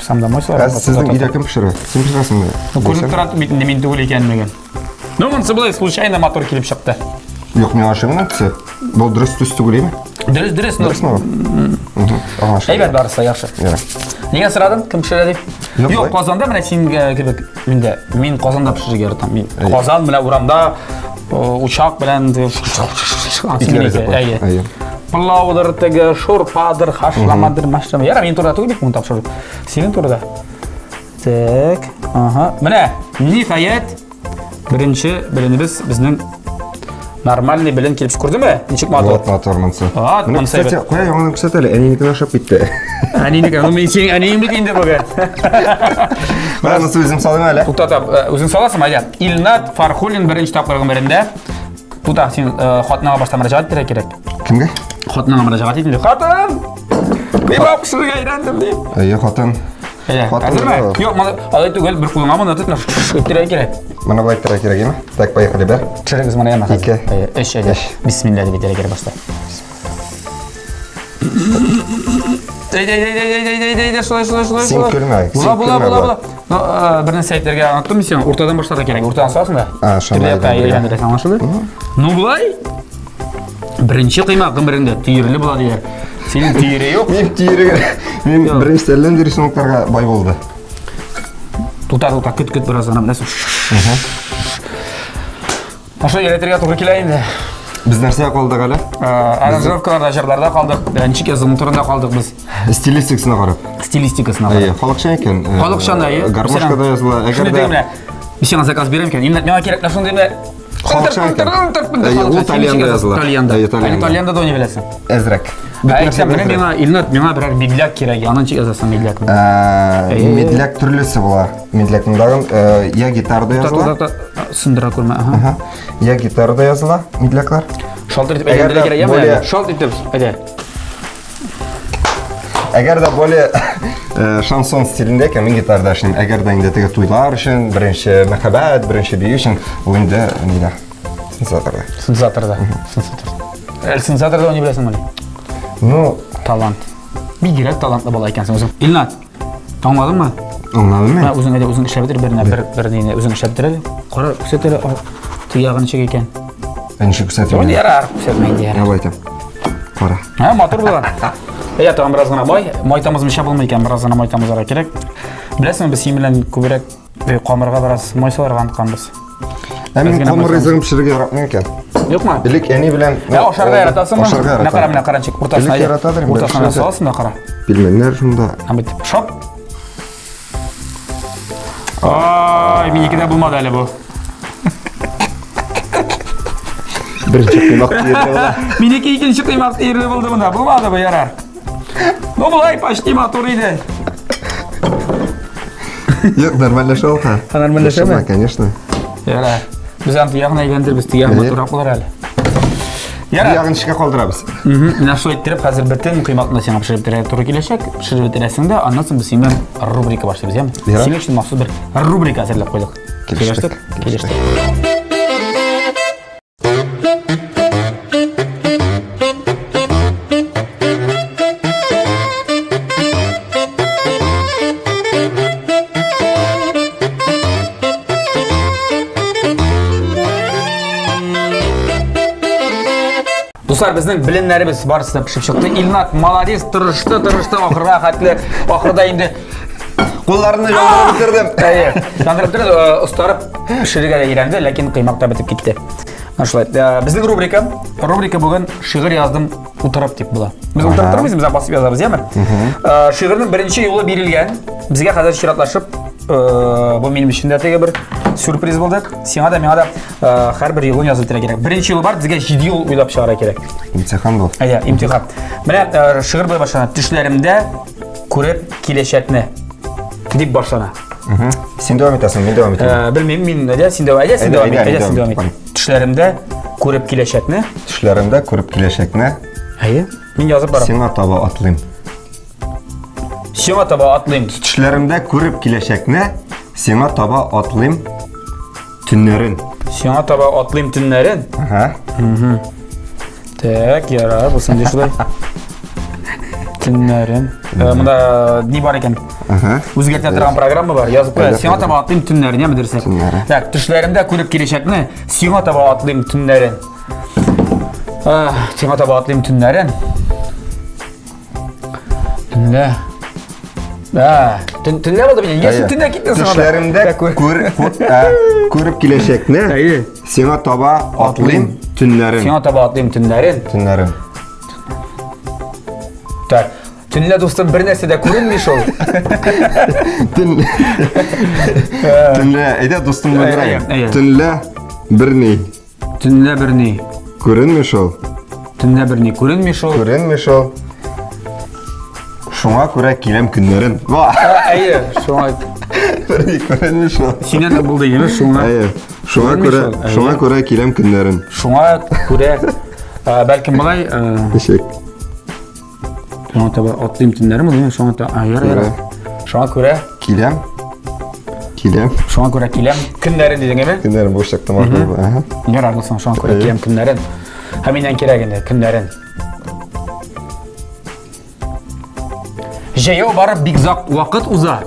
Сам домой сразу. Ә сезнең өйдә кем пешерә? Син пешерәсеңме? Ну, күренеп тора бит инде мин түгел икәнлеген. Ну, монысы болай случайно матур килеп чыкты. Юк, миңа ошый моның төсе. Бу дөрес төс түгел име? Дөрес, дөрес. Дөресме бу? Әйбәт барысы, яхшы. Нигә сорадың, кем пешерә дип? Юк, Казанда менә син э, кебек миндә. Мин Казанда пешерергә яратам. Мин Казан менә урамда э, учак белән әйе. Пылаудыр, теге шурпадыр, хашламадыр, машлама. Яра, мин турыда түгел бит моны тапшыру. Синең турыда. Так, ага. Менә, ниһаять, Беренче беленебез безнең Нормальный белен килеп күрдеме? Ничек матур? Вот матур монысы. А, Менә, монысы кстати, кая яңадан күрсәт әле, әнинекен ашап китте. Әнинеке, ну мин синең әниең бит инде бүген. Менә монысы үзем салыйм әле. Тукта, э, үзең саласың, әйдә. Илнат Фархуллин беренче тапкыр гомерендә. Тукта, син э, хатыныңа башта мөрәҗәгать итәргә кирәк. Кемгә? Хатыныңа мөрәҗәгать ит инде. Хатын! Мин бап пешерергә өйрәндем дип. Әйе, хатын. Әйдә, Хатын әзерме? да. Юк, моны алай түгел, бер кулыңа моны тот, иттерергә кирәк. Моны болай иттерергә кирәк, әйеме? Так, поехали, бер. Төшерегез моны яма. Ике. Әйе, өч, әйдә. Өч. Бисмилла дип әйтергә кирәк башта. Әйдә, әйдә, әйдә, әйдә, әйдә, әйдә, әйдә, шулай, шулай, шулай. Син шулай. көлмә, Була, син була, көлмә, була, була. була. Ну, э, бер нәрсә әйтергә оныттым мин сиңа. Уртадан башларга кирәк. Уртадан саласың да. А, шунда Төрле якка әйләндерергә. әйләндерәсең, аңлашылды? Ну, болай. Беренче коймак гомереңдә төерле була диләр. Синең төере юк. Мин төере, мин беренче әллә нинди рисункларга бай булды. Тута, тута, көт, көт бераз гына, беләсең. Аша өйрәтергә туры килә инде. Без нәрсәгә калдык әле? Э, Аранжировкаларда, җырларда калдык. Э, Ничек язылу турында калдык без. Стилистикасына карап. Стилистикасына Әйе, карап. халыкчан икән. Э, Халыкчан да, әйе. Гармошкада языла. Әгәр Шуны дә дигән менә. Мин сиңа заказ бирәм икән. Инде миңа кирәк шундый менә. Халыкчан икән. Әйе, ул тальянда языла. Тальянда. Әйе, тальянда. Тальянда да уйный беләсең. Әзрәк. Әйтсәм, менә миңа Илнат, миңа берәр медляк кирәк. Аны ничек язасың медлякны? Э, Медляк төрлесе була. Медлякның тагын э, я гитарада языла. Та-та-та, сындыра күрмә. Ага. Ага. Я гитарада языла медляклар. Шалт итеп Әгәр әйләндерергә дә кирәк, яме? более- Шалт итеп, әйдә. Әгәр дә более э, шансон стилендә икән, мин гитарада эшлим. Әгәр дә инде теге туйлар өчен, беренче мәхәббәт, беренче бию өчен, ул инде нидә? Синтезаторда. Синтезаторда. Синтезатор. Әле синтезаторда уйный беләсеңмени? Ну, Талант. Бигрәк талантлы бала икәнсең үзең. Илнат, аңладыңмы? аңладым мин. Менә үзең әйдә үзең эшләп бетер берне бер бер нине үзең эшләп бетер әле. Кара, күрсәт әле теге ягы ничек икән. Ә ничек күрсәтим? Ой, ярар, күрсәтмә инде ярар. Давай әйтәм. Кара. Һә, матур булган. Әйдә, тагын бераз гына май. Май тамызмыйча булмый икән, бераз гына май тамызарга кирәк. Беләсеңме, без синең белән күбрәк э, камырга бераз май салырга онытканбыз. Ә мин Әз генә камыр май ризыгын пешерергә яратмыйм икән. Юкмы? Элек әни белән Ә, ашарга яратасыңмы? Ашарга Менә кара, яратам. менә кара, ничек уртасына. Элек яратадыр инде, Уртасына пешерде. саласың да кара. Пельменнәр шунда. Һәм бит шоп. Ай, минеке дә булмады әле бу. Беренче коймак тиерле була. Минеке икенче коймак тиерле булды монда. Булмады бу, ярар. Ну, болай почти матур иде. Юк, нормальләшә ул. Ха, нормальләшәме? Конечно. Ярар. Без аны ягына әйләндербез, теге ягы матуррак булыр әле. Ярар. Ягын эшкә калдырабыз. Менә шулай иттереп, хәзер бөтен коймакны сиңа пешереп бетерергә туры киләчәк. Пешереп бетерәсең дә, аннан соң без синең белән рубрика башлыйбыз, яме? Синең өчен махсус бер рубрика әзерләп куйдык. Килештек. Килештек. Дуслар, безнең белемнәребез барысы да пешеп чыкты. Илнат молодец, тырышты, тырышты, ахырга хәтле, ахырда инде Кулларны яндырып бетердем. Әйе, яндырып бетерде, э, остарып пешерергә дә өйрәнде, ләкин коймак та бетеп китте. Менә шулай. Э, Безнең рубрика, рубрика бүген шигырь яздым утырып дип була. Без утырып тормыйбыз, без басып язабыз, яме? Э, Шигырьнең беренче юлы бирелгән. Безгә хәзер чиратлашып, э, бу минем өчен дә теге бер сюрприз булды. Сиңа да, миңа да э, һәрбер юлын язып бетерергә кирәк. Беренче юлы бар, безгә 7 юл уйлап чыгарга кирәк. Имтихан бу. Әйе, имтихан. Менә э, шигырь болай башлана. Төшләремдә күреп киләчәкне дип башлана. Син дәвам итәсең, мин дәвам итәм. Э, белмим, мин әйдә, син дәвам, әйдә, син дәвам ит, әйдә, син дәвам ит. Төшләремдә күреп киләчәкне. Төшләремдә күреп киләчәкне. Әйе. Мин язып барам. Сиңа таба атлыйм. Сиңа таба атлыйм. Төшләремдә күреп киләчәкне, сиңа таба атлыйм төннәрен. Сиңа таба атлыйм төннәрен. Ага. Так, ярар, булсын ди шулай. Төннәрен. Э, монда ни бар икән? Ага. Үзгәртә торган программа бар. Язып куя. Сиңа таба атлыйм төннәрен, яме дөресрәк. Төннәрен. Так, төшләремдә күреп киләчәкне, сиңа таба атлыйм төннәрен. Сиңа таба атлыйм төннәрен. Төнлә. Ә, төн, төнлә булды бит. Нигә син төнлә киттең соң? Төшләремдә күр, күреп киләчәкне, сиңа таба атлыйм төннәрен. Сиңа таба атлыйм төннәрен. Төннәрен. Так. Төнлә, дустым, бер нәрсә дә күренми шул. Төн. Төнлә, әйдә, дустым, Әйе, әйе. Төнлә берни. Төнлә берни. Күренми шул. Төнлә берни күренми шул. Күренми шул. Шуңа күрә киләм көннәрен. Ва! Әйе, шуңа. Берни күренми шул. Синнән дә булды инде шуңа. Әйе. Шуңа Күренми күрә, шул, әйе. шуңа күрә киләм көннәрен. Шуңа күрә, бәлкем болай, Ничек? Шуңа таба атлыйм төннәрем, ул шуңа таба, а, ярар, ярар. Шуңа күрә Киләм. Киләм. Шуңа күрә киләм. Көннәрен дидең, әйме? Көннәрен буш чыкты макул. Аһа. Ярар булсын, шуңа күрә киләм көннәрен. Һәм миннән кирәк инде көннәрен. Җәяү барып бик озак вакыт уза.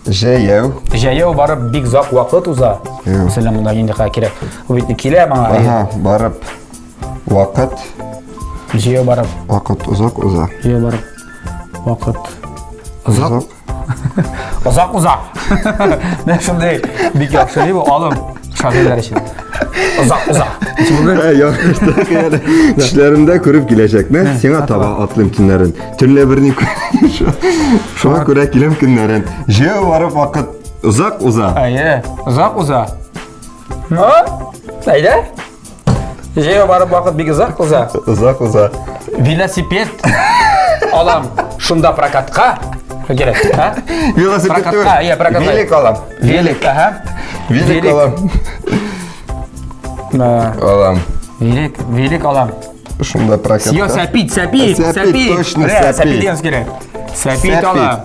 Җәяү. Җәяү барып бик озак вакыт уза. Мәсәлән, монда инде кирәк. Бу бит килә моңа. Ага, барып вакыт. Җәяү барып. Вакыт озак уза. Җәяү барып вакыт озак. Озак уза. Менә шундый бик яхшы бу алым шагыйрьләр өчен. Озак уза. Төшләремдә күреп киләчәкне, сиңа таба атлыйм төннәрен. Төнлә берни Шуңа күрә киләм көннәрен. Җәяү барып вакыт озак уза. Әйе, озак уза. Ну, әйдә. Җәяү барып вакыт бик озак уза. Озак уза. Велосипед алам шунда прокатка. Кирәк, а? Велосипед түгел. Прокатка, иә, прокатка. Велик алам. Велик, ага. Велик алам. Да. Алам. Велик, велик алам. Шунда прокатка. Йо, сәпит, сәпит, сәпит. Точно, сәпит. Сәпит дигән кирәк. Сәпит алам.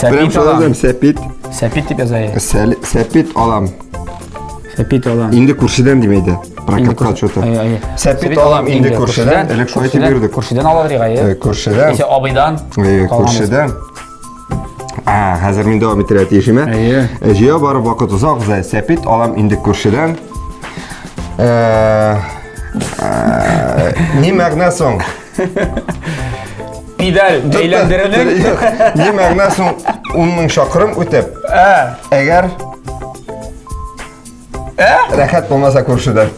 Сәпит алам. Сәпит. Сәпит дип яза. Сәпит алам. Сәпит алам. Инде күршедән дим әйдә. Прокатка что-то. Сәпит алам инде күршедән. Элек шулай дип йөрдек. Күршедән ала бирик, әйе. Күршедән. Яисә абыйдан. Әйе, күршедән. А, хәзер мин дәвам итәргә тиешме? Әйе. Җыя барып вакыт озак уза. Сәпит алам инде күршедән. Ни мәгънә соң? Педаль әйләндерүнең. Ни мәгънә соң 10 мең чакрым үтеп? Әгәр Рәхәт булмаса күршедән.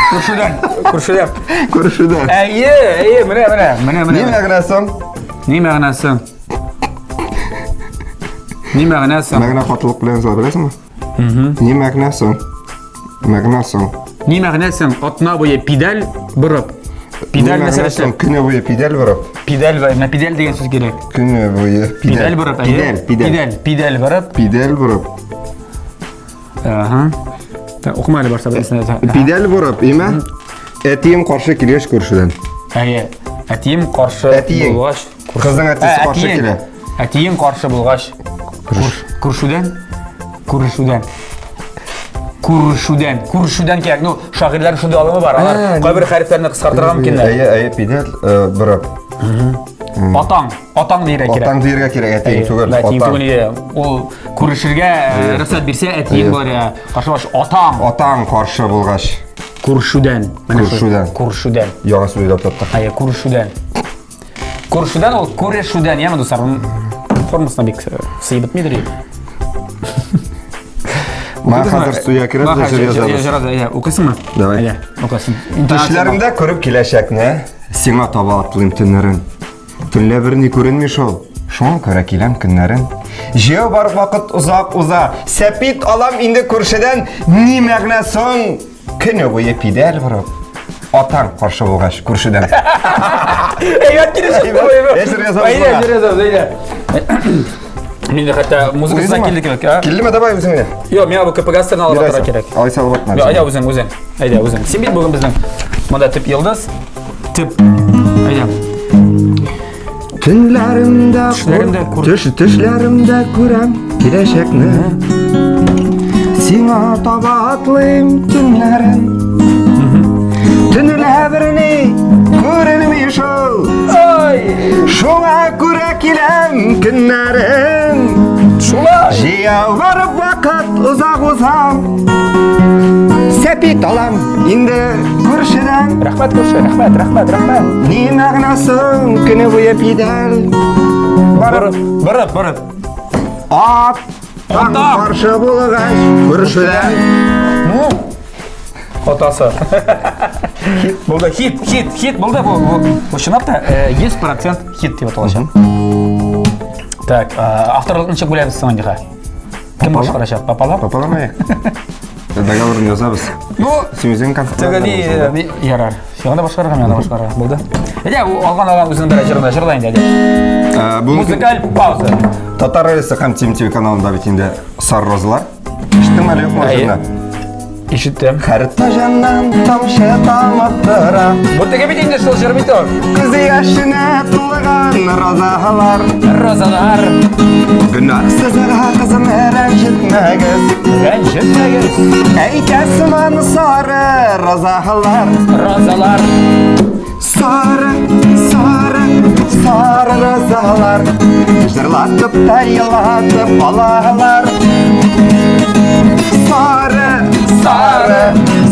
Күршедән, күршедән. Күршедән. Әйе, әйе, менә, менә, менә, менә. Ни мәгънә соң? Ни мәгънә соң? Ни мәгънә соң? Мәгънә катылык белән языла, беләсеңме? Ни мәгънә соң? Мәгънә соң. Ни мәгънә соң? Атна буе педаль борып. Педаль мәсәләсе. Соң көне буе педаль борып. Педаль, менә педаль дигән сүз кирәк. Көне буе педаль. Педаль борып, Педаль, педаль. Педаль, педаль борып. Педаль борып. Ага. Так, укыма әле башта берсен. Педаль борып, име? Әтием каршы килгәч күршедән. Әйе. Әтием каршы булгач. Кызның әтисе каршы килә. Әтиең каршы булгач, күршүдән, күрешүдән. Күрешүдән, күрешүдән кирәк. Ну, шагыйрьләрнең шундый алымы бар. Алар кайбер хәрефләрне кыскартырга мөмкиннәр. Әйе, әйе, педаль борып. Атаң, атаң дияргә кирәк. Атаң дияргә кирәк, әтиең түгел. Әтиең түгел, иә. Ул күрешергә рөхсәт бирсә, әтиең булыр, иә. Каршы булгач, атаң. Атаң каршы булгач. Күрешүдән. Күрешүдән. Күрешүдән. Яңа сүз уйлап таптык. Әйе, күрешүдән. Күрешүдән ул күрешүдән, яме дуслар, формасына бик сыеп бетмидер инде. Мана хәзер суя кереп дә җыр язабыз. Җыр яза, укыйсыңмы? Давай. Әйдә, укысын. Төшләремдә күреп киләчәкне, сиңа таба атлыйм төннәрен. Төнлә берни күренми шул. Шуңа күрә киләм көннәрен. Җәяү барып вакыт озак уза. Сәпит алам инде күршедән, ни мәгънә соң? Көне буе педаль борып, атаң каршы булгач күршедән. Әйбәт килеп чыкты бу. Әзер язабыз. Әйдә, әзер язабыз, әйдә. Мин дә хәтта музыкасына килде кебек, а? Килдеме, давай үзең генә. Юк, миңа бу КПГ-сын алып атырга кирәк. Алайса алып атма. Юк, әйдә үзең, үзең. Әйдә үзең. Син бит бүген безнең монда төп йолдыз. Төп. Әйдә. Төнләремдә Төшләремдә күр. Төш төшләремдә күрәм киләчәкне. Сиңа таба атлыйм төннәрен. Төнлә берни күренми шул. Ай! Шуңа күрә киләм көннәрен. Шулай. Җыя барып вакыт озак узам. Сәпит алам инде күршедән. Рәхмәт, күрше, рәхмәт, рәхмәт, рәхмәт. Ни мәгънә соң көне буе пидәл барып, барып, барып. Ат таң каршы булгач күршедән. Ну, атасы. Хит булды, хит, хит, хит булды бу. Бу чынлап та 100% хит дип аталачак. Так, авторлыкны ничек бүләбез соң инде? Кем башкарачак? Папалар? Папалар. Договорын язабыз. Ну, Син үзең концерт. Теге ни, ярар. Сиңа да башкарырга, миңа да башкарырга. Булды. Әйдә, бу алган алган үзенең бер җырында җырла инде, әйдә. Музыкаль пауза. Татар радиосы һәм Тим ТВ каналында бит инде Сар розалар. Ишеттеңме әле юкмы Әйе. җырны? Ишеттем. Һәр таҗаннан тамчы тамып тора. Бу теге бит инде шул җыр бит ул. Күз яшенә тулган розалар. Розалар. Гөнаһсызга кызым рәнҗетмәгез. Рәнҗетмәгез. Әйтә сыман сары розалар. Розалар. Сары, сары, сары розалар. Җырлатып та елатып алалар. Сары, сары,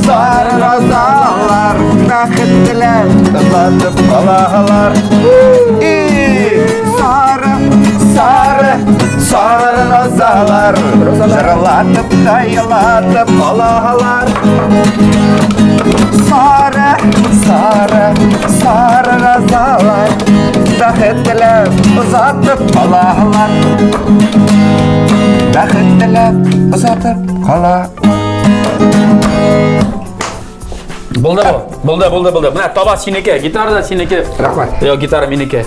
сары розалар. Бәхет теләп озатып алалар. И, сары, сары, сары розалар. Җырлатып та елатып алалар. Сары, сары, сары розалар. Бәхет теләп озатып калалар. Бәхет теләп озатып кала. Булды бу. Булды, булды, булды. Менә таба синеке, гитара да синеке. Рәхмәт. Юк, гитара минеке.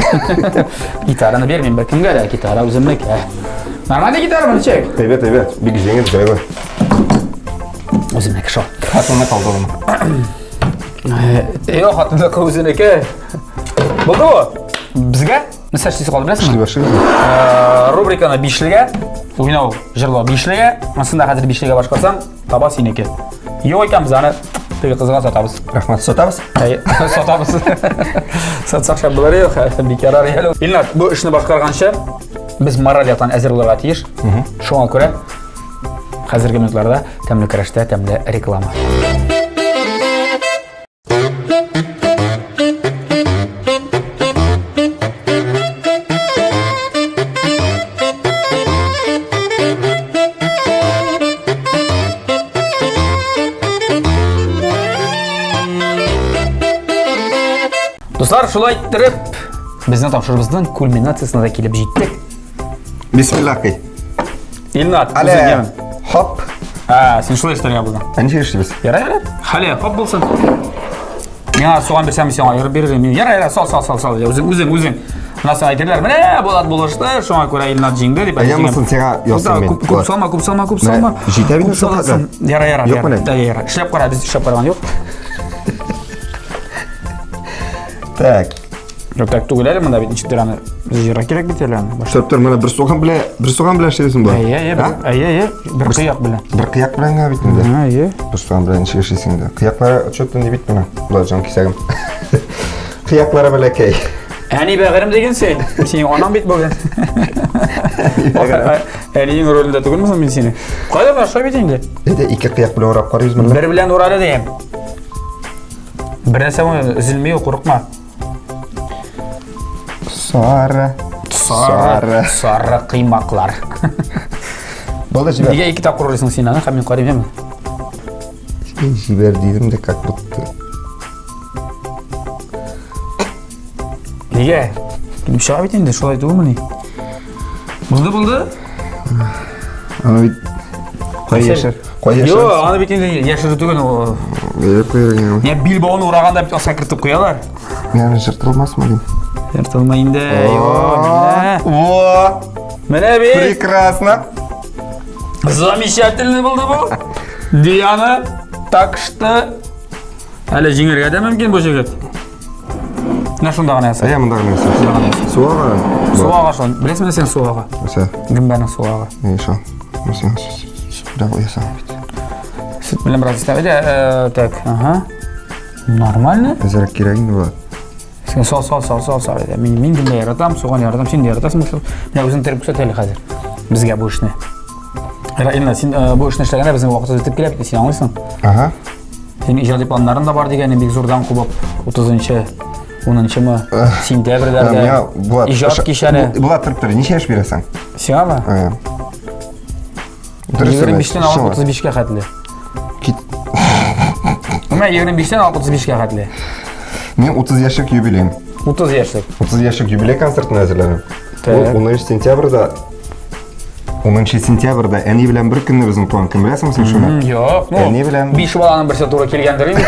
Гитараны бирмим беркемгә дә, гитара үземнеке. Нормальный гитара ничек? Әйбәт, әйбәт. Бик җиңел, җайлы. Үземнеке шул. Хатынны калдырдым. Юк, хатынныкы үзенеке. Булды бу. Безгә нәрсә эшлисе калды беләсеңме? Башлыйбыз. Рубриканы бишлегә, уйнау, җырлау бишлегә, монысын да хәзер бишлегә башкарсаң, таба синеке. Юк икән, без аны теге кызга сатабыз. Рәхмәт. Сатабыз? Әй, сатабыз. Сатсак шәп булыр иде, бик ярар әле. Илнат, бу эшне башкарганчы без мораль яктан әзер булырга тиеш. Шуңа күрә хәзерге минутларда тәмле көрәштә тәмле реклама. Дуслар, шулай иттереп, безнең тапшыруыбызның кульминациясенә дә килеп җиттек. Бисмиллахи. Илнат, Але. үзең яме. Хоп. А, син шулай эшләргә булдың. Ә ничек эшлибез? Ярар, ярар. Хәле, хоп булсын. Миңа суган бирсәң, мин сиңа аерып бирер идем. Ярар, ярар, сал, сал, сал, сал. Үзең, үзең, үзең. Менә сиңа әйтерләр, менә Булат булышты, шуңа күрә Илнат җиңде дип. Ә яңасын сиңа ясыйм мин. Күп, күп салма, күп салма, күп салма. Җитә бит Күп шул саласың. кадәр. Ярар, ярар, Юк ярар. менә. Да, ярар. Эшләп кара, без эшләп караган юк. Так. Юк, так түгел әле монда бит ничектер аны җыярга кирәк бит әле аны. Башта. Стоп, тор, менә бер суган белән, бер суган белән эшлисең бу. Әйе, әйе, А? әйе, әйе, бер кыяк белән. Бер кыяк белән генә бит инде. Әйе. Бер суган белән ничек эшлисең инде? Кыяклары отчетын ди бит менә. Болар җан кисәгем. Кыяклары бәләкәй. Әни бәгырем деген син. Синең анаң бит бүген. Әниең ролендә түгелме соң мин сине? Кайда башка бит инде. Әйдә, ике кыяк белән урап карыйбыз монда. Бер белән урады дим. Бер нәрсә булмый, өзелми ул, курыкма. Сары. Сары. Сары кыймаклар. Булды җибәр. Нигә ике тапкыр урыйсың син аны? Һәм мин карыйм, яме. Җибәр дидем дә, как будто. Нигә? Килеп чыга бит инде, шулай түгелмени? Булды, булды. Аны бит кай яшер? Кай яшер? Юк, аны бит инде яшерү түгел ул. Бәйләп куярга. Менә билбавын ураганда бит аска кертеп куялар. Менә жыртылмасмы дим. Жыртылма инде. Юк, менә. Во! Менә бит. Прекрасно. Замечательный булды бу. Диана, так что әле җиңергә дә мөмкин бу җегет. Менә шунда гына яса. Әйе, монда гына яса. Су ага. Су ага шул. Беләсеңме син су ага? Нәрсә? Гөмбәнең су ага. Ни шул? Нәрсә? Сөт белән куясың бит. Сөт белән бераз истәп әйдә, так, ага. Нормально? Әзрәк кирәк инде була. Син сал, сал, сал, сал, сал. Әйдә. Мин мин гөмбә яратам, суган яратам, син дә яратасың шул. Менә үзең тереп күрсәт әле хәзер. Безгә бу эшне. Инна, син бу эшне эшләгәндә безнең вакытыбыз бетеп килә бит, син аңлыйсың? Ага. Синең иҗади планнарың да бар дигәне бик зурдан кубып 30-нчы, 10-нчымы сентябрьләрдә иҗат кичәне. Булат торып тор, ничә яшь бирәсең? Сиңамы? Дөрес 25-тән алып 35-кә хәтле. Кит. Менә 25-тән алып 35-кә хәтле. Мин 30 яшьлек юбилейм. 30 яшьлек. 30 яшьлек юбилей концертына әзерләнәм. Ул 10 сентябрьдә. 10 сентябрьдә әни белән бер көнне безнең туган көн, беләсеңме син шуны? Юк, ну, Әни белән биш баланың берсе туры килгәндер инде.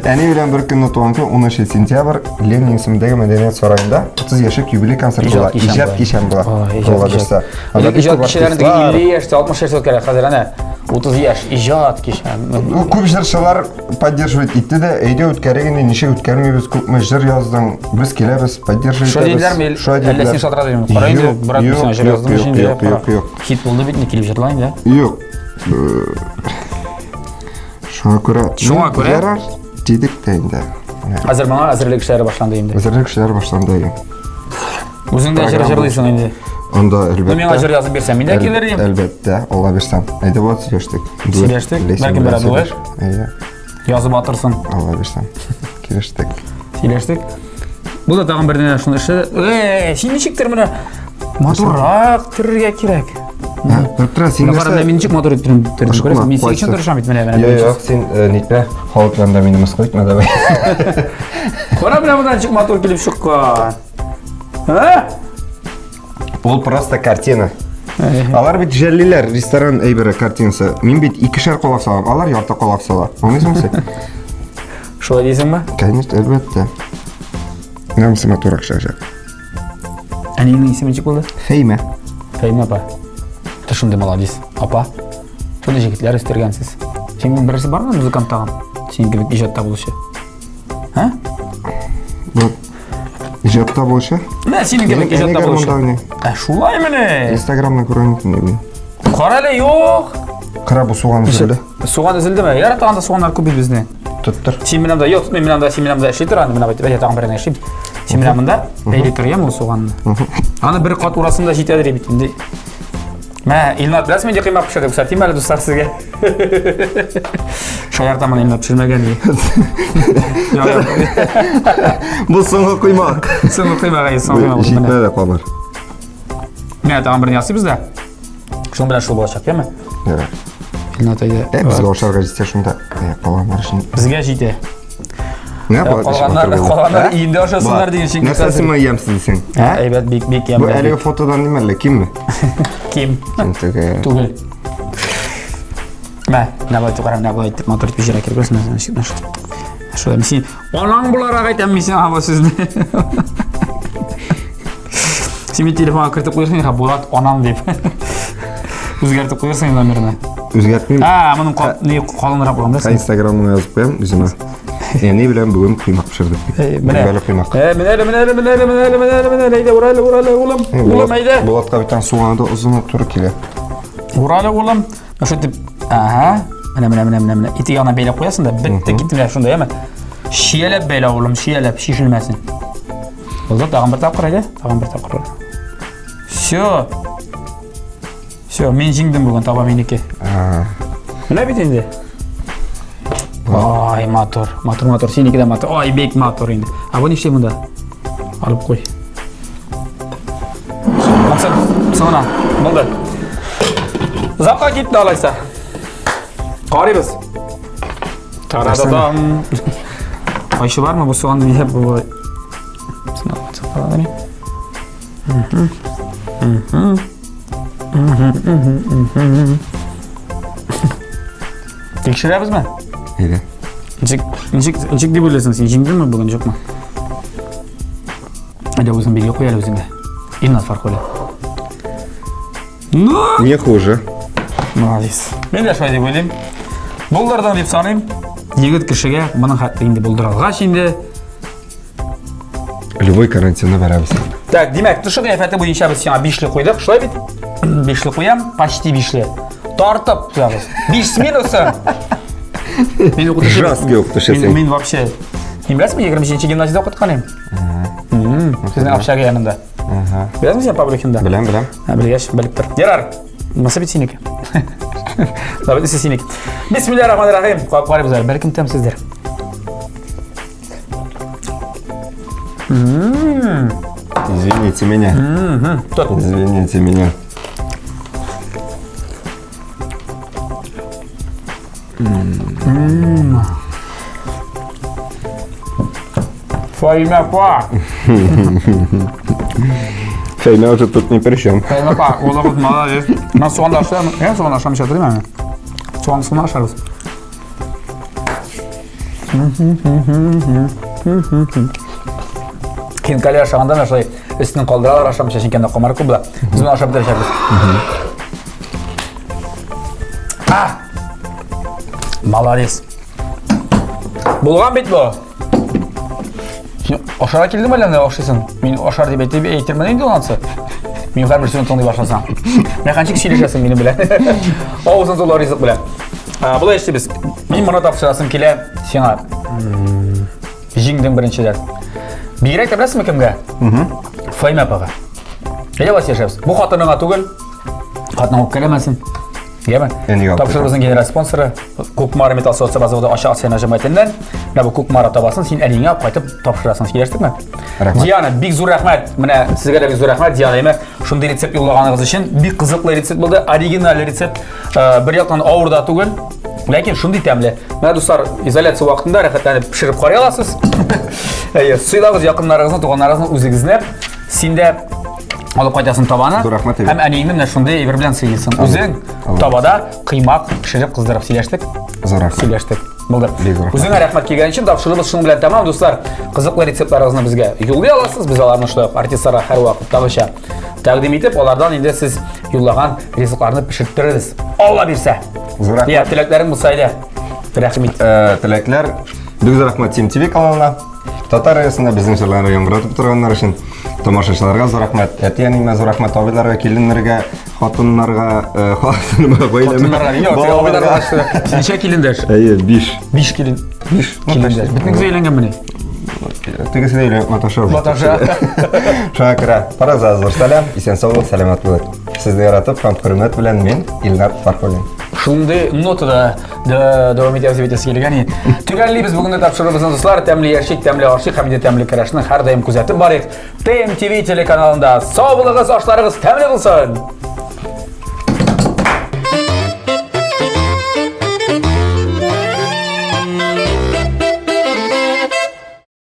Әни белән бер көнне туган көн 10 сентябрь Ленин исемендәге мәдәният сараенда 30 яшьлек юбилей концерты була. Иҗат кичәм була. Алла бирсә. Анда бик иҗат кичәләрен теге 50 яшьтә, 60 яшьтә үткәрә. Хәзер әнә 30 яшь иҗат кичә. Ну, күп җырчылар поддерживать итте дә, әйдә үткәрик инде, ничек үткәрмибез, күпме җыр яздың, без киләбез, поддерживать итәбез. Шулай диделәрме? Әллә син шалтыратып йөрдең? Кара инде, брат, мин сиңа җыр яздым инде. Юк, юк, юк. Хит булды бит, килеп җырла инде. Юк. Шуңа күрә, шуңа күрә ярар дидек тә инде. Хәзер моңа әзерлек эшләре башланды инде. Әзерлек эшләре башланды. Үзең дә җыр җырлыйсың инде. Анда әлбәттә. Ну, миңа җыр язып бирсәң, мин дә килер идем. Әлбәттә, Алла бирсәң. Әйдә, Булат, сөйләштек. Сөйләштек. Бәлки бераз дуэт. Әйе. Язып атырсың. Алла бирсәң. Килештек. Сөйләштек. Бу да тагын бер нәрсә шуны эшләде. Эй, син ничектер менә матуррак төрергә кирәк. Белеп тора, син нәрсә? Менә мин ничек матур итеп төрдем, күрәсең? Мин синең өчен тырышам бит менә менә. Юк, юк, син нитмә, халык янында мине мыскыл итмә давай. Кара менә монда ничек матур килеп чыккан. А? Ул просто картина. Алар бит жәллиләр, ресторан әйбере картинасы. Мин бит икешәр колак салам, алар ярты колак сала. Аңлыйсыңмы син? Шулай дисеңме? Конечно, әлбәттә. Намысы матуррак чыгачак. Әниеңнең исеме ничек булды? Фәймә. Фәймә апа. Ты шундый молодец, апа. Шундый җегетләр үстергәнсез. Синең берәрсе бармы музыкант тагын? Синең кебек иҗатта булучы. Ә? Бу иҗатта булучы? Менә синең кебек иҗатта булучы. Ә шулай мени? Инстаграмнан күргән идем. Кара әле, юк. Кара бу суган өзелде. Суган өзелдеме? Ярар, анда суганнар күп бит безнең. Тоттыр. Син менә монда, юк, мин менә монда, син менә монда эшли тор, аны менә бит, тагын берне эшлим. Син менә монда бәйли тор, яме ул суганны. Аны бер кат урасын да җитәдер бит инде. Мә, Илнат, беләсеңме, нинди коймак пешерде? Күрсәтим әле, дуслар, сезгә. Шаяртам аны, Илнат пешермәгән ди. Бу соңгы коймак. Соңгы коймак, әйе, соңгы коймак. Җитмәде камыр. Менә тагын берне ясыйбыз да. Шуның белән шул булачак, яме? Ярар. Илнат әйдә. Ә, безгә ашарга җитсә шунда. Ә, калганнар өчен. Безгә җитә. Менә Ә, болар калганнар, калганнар өендә ашасыннар дигән чөнки. Нәрсәсе ма ямсыз дисең? Ә, әйбәт, бик бик Бу ямьле. әлеге фотодан ниме әллә кимме? Ким. Ким түгел. Түгел. Мә, менә болай итеп кара, менә болай итеп матур итеп җиргә кереп күрәсең, Шулай мин син анаң буларак әйтәм мин сиңа бу сүзне. Син бит телефонга кертеп куярсың, ха, Булат анаң дип. Үзгәртеп куярсың номерны. Үзгәртмим. А, моның ни калынрак булган, беләсеңме? Инстаграмына язып куям үземә. Әни белән бүген коймак пешердек дип. Менә. Гөмбәле коймак. Менә әле, менә әле, менә әле, менә әле, менә әле, менә әле, әйдә, ура әле, ура әле, улым. Улым, әйдә. Булатка бит суганы да озын туры килә. Ура әле, улым. Шулай итеп, ага, менә, менә, менә, менә, менә. Ите ягына бәйләп куясың да, бетте, китте менә шунда, яме. Чияләп бәйлә, улым, чияләп, чишелмәсен. Булды, тагын бер тапкыр әйдә, тагын бер тапкыр. Все. Все, мин җиңдем бүген, таба минеке. Менә бит инде. Ай, матур, матур, матур, синеке дә матур. Ай, бик матур инде. А бу нишли монда? Алып куй. Максат, соңына. Булды. Озакка китте алайса. Карыйбыз. Тарададам. Кайчы бармы бу суганны ниләп бу? Тикшерәбезме? Әйдә. Ничек, ничек, ничек дип уйлыйсың син, җиңдеңме бүген, юкмы? Әйдә үзең билге куй әле үзеңә. Илнат Фархуллин. Ну! Не хуже. Молодец. Мин дә шулай дип уйлыйм. Булдырдың дип саныйм. Егет кешегә моның хәтле инде булдыра алгач инде. Любой карантинны бәрәбез. Так, димәк, тышкы кыяфәте буенча без сиңа бишле куйдык, шулай бит? Бишле куям, почти бишле. Тартып куябыз. Биш с минусом. Мин укытучы. Жесткий укытучы Мин, син. мин вообще. Мин беләсеңме, 27 гимназиядә укыткан идем. Сезнең общага янында. Беләсеңме син Павлюхинда? Беләм, беләм. Ә, белгәч, белеп тор. Ярар. Нәрсә бит синеке. Давай син синеке. Бисмиллаһир рахманир рахим. Куап карыйбыз әле, бәлкем тәмсездер. Извините меня. Тот. Извините меня. Фаимә апа. Фәймә уже тут ни при чем. Фәймә апа, улыгыз молодец. Мин суган да ашыйм. Я суган ашамыйча торыйм әле. Суган суны ашарбыз. Хинкали ашаганда менә шулай өстен калдыралар ашамыйча, чөнки анда комар күп була. Без моны ашап бетерәчәкбез. А! Молодец. Булган бит бу. Син ашарга килдең әллә менә ашыйсың? Мин ашар дип әйтеп әйтермен инде анысы. Мин һәрбер сүзен тыңлый башласаң. Менә ничек сөйләшәсең минем белән. Авызың тулы ризык белән. Болай эшлибез. Мин моны тапшырасым килә сиңа. Җиңдең беренчедән. Бигрәк тә беләсеңме кемгә? Фәймә апага. Әйдә бас яшәбез. Бу хатыныңа түгел. Хатының үпкәләмәсен. Яме? Тапшырыбызның генераль спонсоры Кукмара металл савыт-саба заводы Ача акционер җәмгыятеннән. Менә бу Кукмара табасын син әниеңә кайтып тапшырасың. Килештекме? Рәхмәт. Диана, бик зур рәхмәт. Менә сезгә дә бик зур рәхмәт, Диана, әйме, шундый рецепт юллаганыгыз өчен. Бик кызыклы рецепт булды, оригиналь рецепт. Бер яктан авыр да түгел, ләкин шундый тәмле. Менә дуслар, изоляция вакытында рәхәтләнеп пешереп карый аласыз. Әйе, сыйлагыз якыннарыгызны, туганнарыгызны, үзегезне. Син дә алып кайтасың табаны. Зур рәхмәт, Иван. Һәм әниеңне менә шундый әйбер белән сыйлыйсың. Үзең табада кыймак пешереп кыздырып сөйләштек. Зур рәхмәт. Сөйләштек. Булды. Бик зур рәхмәт. Үзеңә рәхмәт килгән өчен тапшыруыбыз шуның белән тәмам, дуслар. Кызыклы рецептларыгызны безгә юллый аласыз. Без аларны шулай ук артистларга һәрвакыттагыча тәкъдим итеп, алардан инде сез юллаган ризыкларны пешерттерербез. Алла бирсә. Зур рәхмәт. Я, теләкләрең булса әйдә. Рәхим ит. Теләкләр. Бик зур рәхмәт Тим ТВ каналына. Татар радиосында безнең җырларны яңгыратып торганнар өчен тамашачыларга зур рәхмәт. Әти-әниемә зур рәхмәт, абыйларга, киленнәргә, хатыннарга, э, хатыныма, гаиләмә. Хатыннарга, юк, балаларга. абыйларга. Ничә килендәш? Әйе, 5. 5 килен. 5. Килендәш. Бөтенегез өйләнгәнмени? Тегесе дә өйләнеп маташа. Маташа. Шуңа күрә барыгызга зур сәлам, исән сау булып, сәламәт булыгыз. Сезне яратып һәм хөрмәт белән мин, Илнар Фархуллин. Шундый нотада дәвам итәбез дип әйтәсе килгән иде. Төгәллибез бүгенге тапшыруыбызны, дуслар. Тәмле яшик, тәмле ашыйк һәм инде тәмле көрәшне һәрдаим күзәтеп барыйк. ТМТВ телеканалында. Сау булыгыз, ашларыгыз тәмле булсын!